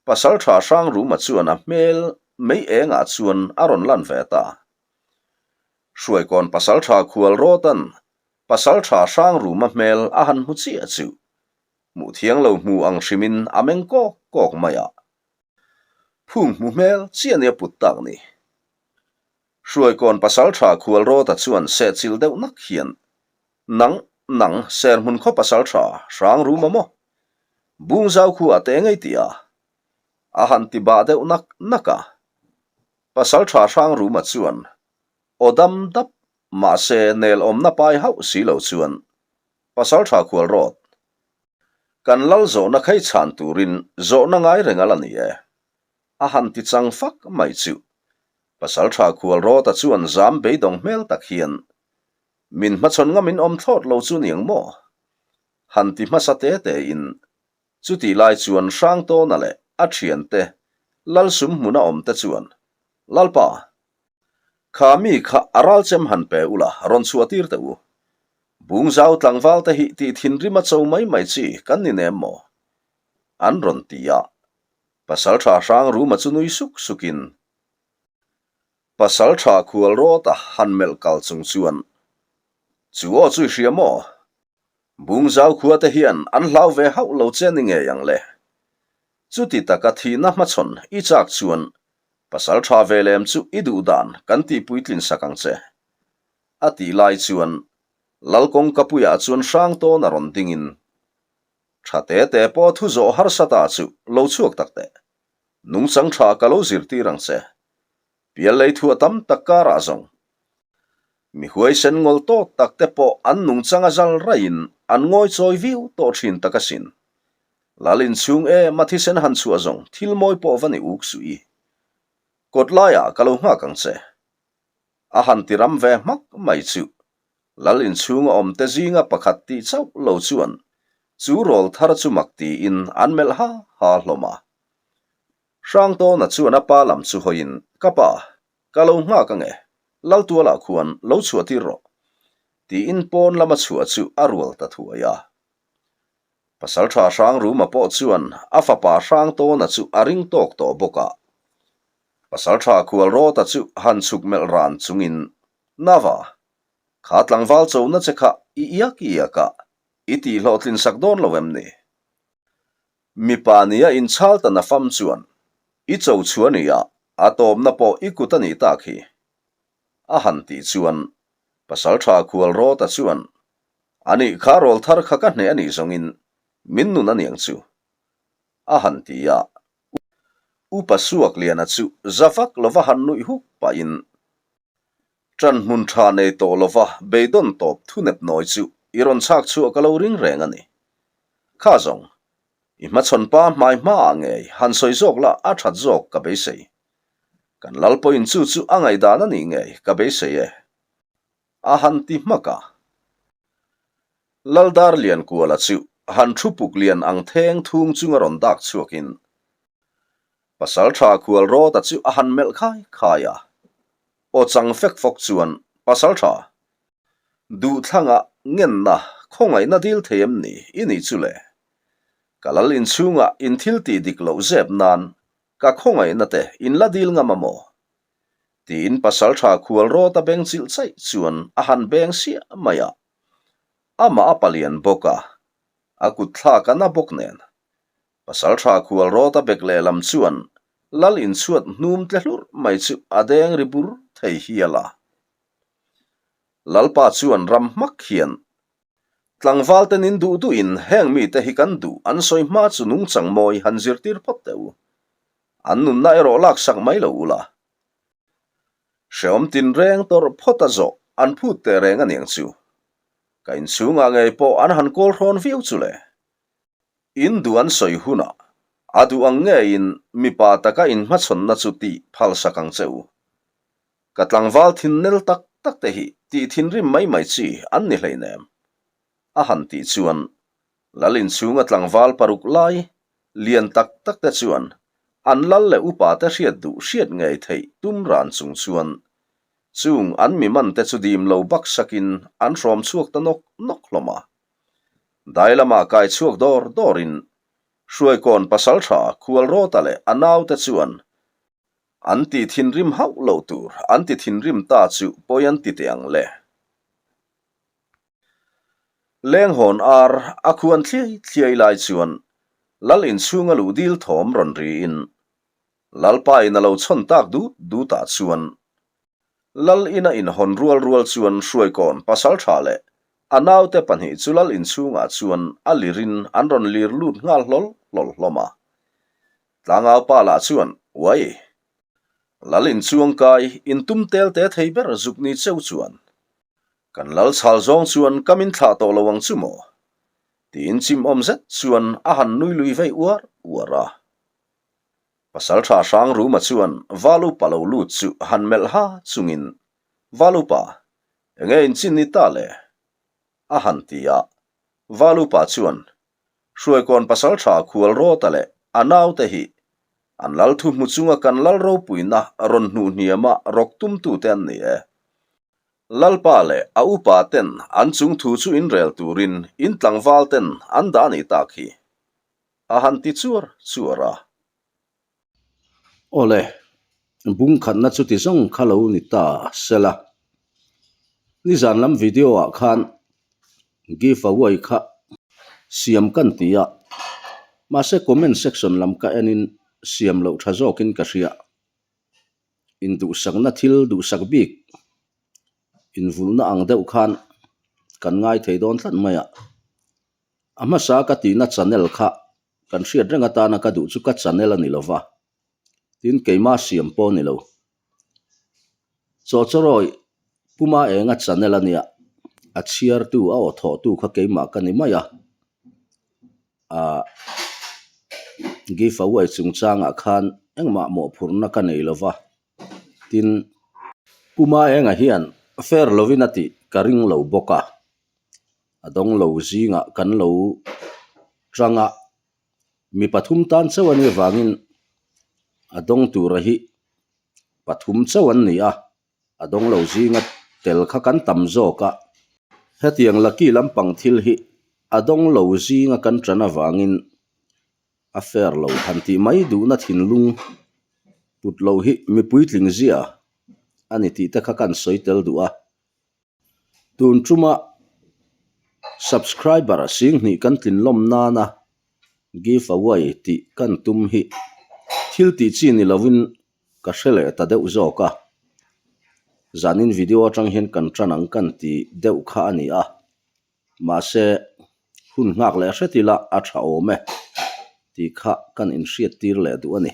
Pasaltha Hrangruma chuan a hmel mei engah chuan a rawn lan ve ta. Hruaikawn Pasaltha Khualrawtan Pasaltha Hrangruma hmel a han hmu chiah chu Hmuh thiang lo hmu ang hrimin a meng kawk kawk mai a. Phung hmu hmel chiah nia put tak ni. Hruaikawn pasaltha Khualrawta chuan sehchilh deuh nak hian, Nang, nang, Serhmun khaw pasaltha, hrang rum a maw? Bungzau khu a te ngei tih a? A han ti bah deuh nak nak a. Pasaltha hrang ruma chuan, Aw dam dap, mahse nel awmna pai hauh si lo chuan, Pasaltha khual rawt. Kan lal zawhna khai chhan turin zawhna ngai reng a la ni e. A han ti chang fak mai chu. Pasaltha khual rawta chuan zam beidawng hmel tak hian, Min hmachhawn ngamin awm thlawt lo chu niang maw? Han ti hmasa te te in, chutih lai chuan Hrangtawna leh a thiante Lalsum hmuna awm te chuan, Lalpa, Kha mi kha a ralchem han pe ula rawn chhuah tir teh u. Bungzau tlangval te hi tih thinrim a cho mai mai chi kan ni nem maw? An rawn ti a. Pasaltha Hrangruma chu nui suk sukin Pasaltha Khualrawta han melh kal chung chuan, Chu aw chu i hria maw? Bungzau khua te hian an hlau ve hauh lo che ni ngei ang le. Chuti taka thihna hmachhawn i chak chuan Pasal tha ve lem chu i duh dan kan tih puitlin sak ang che. A tih lai chuan Lal kawngkapuiah chuan hrang tawn a rawn dingin, Tha te te pawh thu zawh harsa ta chu lo chhuak tak teh. Nungchang tha ka lo zirtir ang che. Pial lei thu a tam tak karah zawng. Mi huaisen ngawl tawt tak te pawh an nungchang a zal raiin an ngawi chawi viau tawh thin tak asin. Lal inchhung em a thisen han chhuah zawng thil mawi pawh va ni uk suh i. Kawt laiah ka lo nghak ang che. A han ti ram ve hmak mai chu. Lal inchhung a awm te zinga pakhat tih chauh lo chuan chu rawl thar chu mak tiin an melh ha ha hlawm a. Hrangtawna chuan a pa lam chu hawiin, Ka pa, ka lo nghak ange, Laltualah khuan lo chhuah tir rawh, tiin pawn lama chhuah chu a rual ta thuai a. Pasaltha Hrangruma pawh chuan a fapa Hrangtawna chu a ring tawk tawh bawk a. Pasaltha Khualrawta chu han chhuk melh ran chungin, Nava, kha tlangval chona che kha i iak iak a, i tihhlawhtlin sak dawn lo em ni? Mipa nia inchhal ta nafam chuan, I cho chu a nia, a tawpna pawh i kut a nih tak hi. A han tih chuan, Pasaltha Khualrawta chuan, A nih kha rawl thar kha ka hneh a nih zawngin min nun a niang chu. A han ti a. Upa Suakliana chu za vak lova han nuih huk pahin, Ṭan hmun ṭha nei tawh lova beidawn tawp thunep nawi chu i rawn chhak chhuah ka lo ring reng a ni. Kha zawng, i hmachhawn pa hmai hmaah ngei han sawi zawk la a ṭhat zawk ka beisei. Kan lal pawhin chu chu a ngaihdan a nih ngei ka beisei e. A han ti hmak a. Laldar Liankuala chu han thu puk lian ang theng thung chunga rawn dak chhuakin Pasalṭha Khualrawta chu a han melh khai khai a. Aw chang fek fawk chuan Pasalṭha, duhthlanga ngenna khawngaihna dil thei em ni i nih chu le? Ka lal inchhungah in thil tih dik loh zep nan ka khawngaihna te in la dil ngam a maw? Tiin Pasalṭha Khualrawta beng chilh chaih chuan a han beng siah mai a. Amah a palian bawk a, a kut thlak a na bawk nen. Pasalṭha Khualrawta bek lehlam chuan Lal inchhuat hnum tle hlurh mai chu a deng ri bur thei hial a. Lalpa chuan ram hmak hian Tlangval ten in duh duhin heng mite hi kan duh an sawi hma chu nungchang mawi han zirtir phawt teh u. An nunna erawh laksak mai lo ula. Hreawm tinreng tawrh phawt a zawh an phut teh reng aniang chu. Ka inchhungah ngei pawh an han kawl hrawn viau chu le. In duh an sawi hunah a duh ang ngeiin mipa taka inhmachhawnna chu tih phalsak ang che u. Ka tlangval thinnel tak tak te hi tih thinrim mai mai chi an ni hleinem. A han tih chuan Lal inchhunga tlangval paruk lai lian tak tak te chuan an lal leh upa te hriat duh hriat ngei theih tum ran chung chuan chung an mi man te chu dim lo bak sakin an hrawm chhuak ta nawk nawk hlawm a. Dai lamah kai chhuak dawr dawrin Hruaikawn pasaltha Khualrawta leh a naute chuan An ti thinrim hauh lo tur an ti thinrim ta chu pawi an ti teh ang le. Lenghawn ar a khuan thliai thliai lai chuan Lal inchhunga luh dil thawm rawn riin Lalpa in a lo chhawn tak dut dut ah chuan Lal ina inhawn rual rual chuan Hruaikawn pasaltha leh a naute pahnih chu Lal inchhungah chuan a lirin an rawn lir lut nghal hlawl hlawl hlawm a. Tlangau pa lah chuan, Uai! Lal inchuang kai intum tel te thei ber zuk ni cheu chuan kan lal chhal zawng chuan ka min thlah tawh lo ang chu maw? tiin chim awm zet chuan a han nui lui vei uar uar a. Pasaltha Hrangruma chuan Valupa lo lut chu han melh ha chungin, Valupa, enge inchin ni ta le? a han ti a. Valupa chuan, Hruaikawn pasaltha Khualrawta leh a naute hi an lal thu hmu chunga kan lal ropuina rawn hnuh hniama rawk tumtute an ni e. Lalpa leh a upa ten an chung thu chu inrel turin in tlangval ten an dah a nih tak hi, a han ti chuar chuar a. Awle, bungkhatna chuti zawng kha lo ni ta sela. Nizan lam video ah khan give away kha siam kan ti a, mahse comment section lam ka enin siam loh tha zawkin ka hria. Induhsakna thil duhsak bik invulhna ang deuh khan kan ngai thei dawn tlat mai a. A hmasa ka tihna channel kha Kan hriat reng atana ka duh chu ka channel a ni lo va, tin keimah siam pawh a ni lo. Chawchawrawi Puma Enga channel a nia, a chhiartu, a aw thawhtu kha keimah ka ni mai a. Ahh give away chungchangah khan engmah mawhphurhna ka nei lo va, tin Puma Enga hian fair lovin a tih ka ring lo bawk a. A dawng lo zingah kan lo tang a, mi pathum tan chauh a nih avangin a dawng tura hi pathum chauh an ni a, a dawng lo zinga tel kha kan tam zawk a. Hetiang lucky lampang thil hi a dawng lo zinga kan tan avangin a fair lo han tih mai duhna thinlung put loh hi mipui tling zia a ni tih te kha kan sawi tel duh a. Tun tuma subscriber singhnih kan tlin lawm nana give away tih kan tum hi thil tih chi ni lovin ka hre leh ta deuh zawk a, zanin video atang hian kan tan ang kan ti deuh kha a ni a, mahse hun nghak leh hret ila a tha awm e tih kha kan inhriat tir leh duh a ni.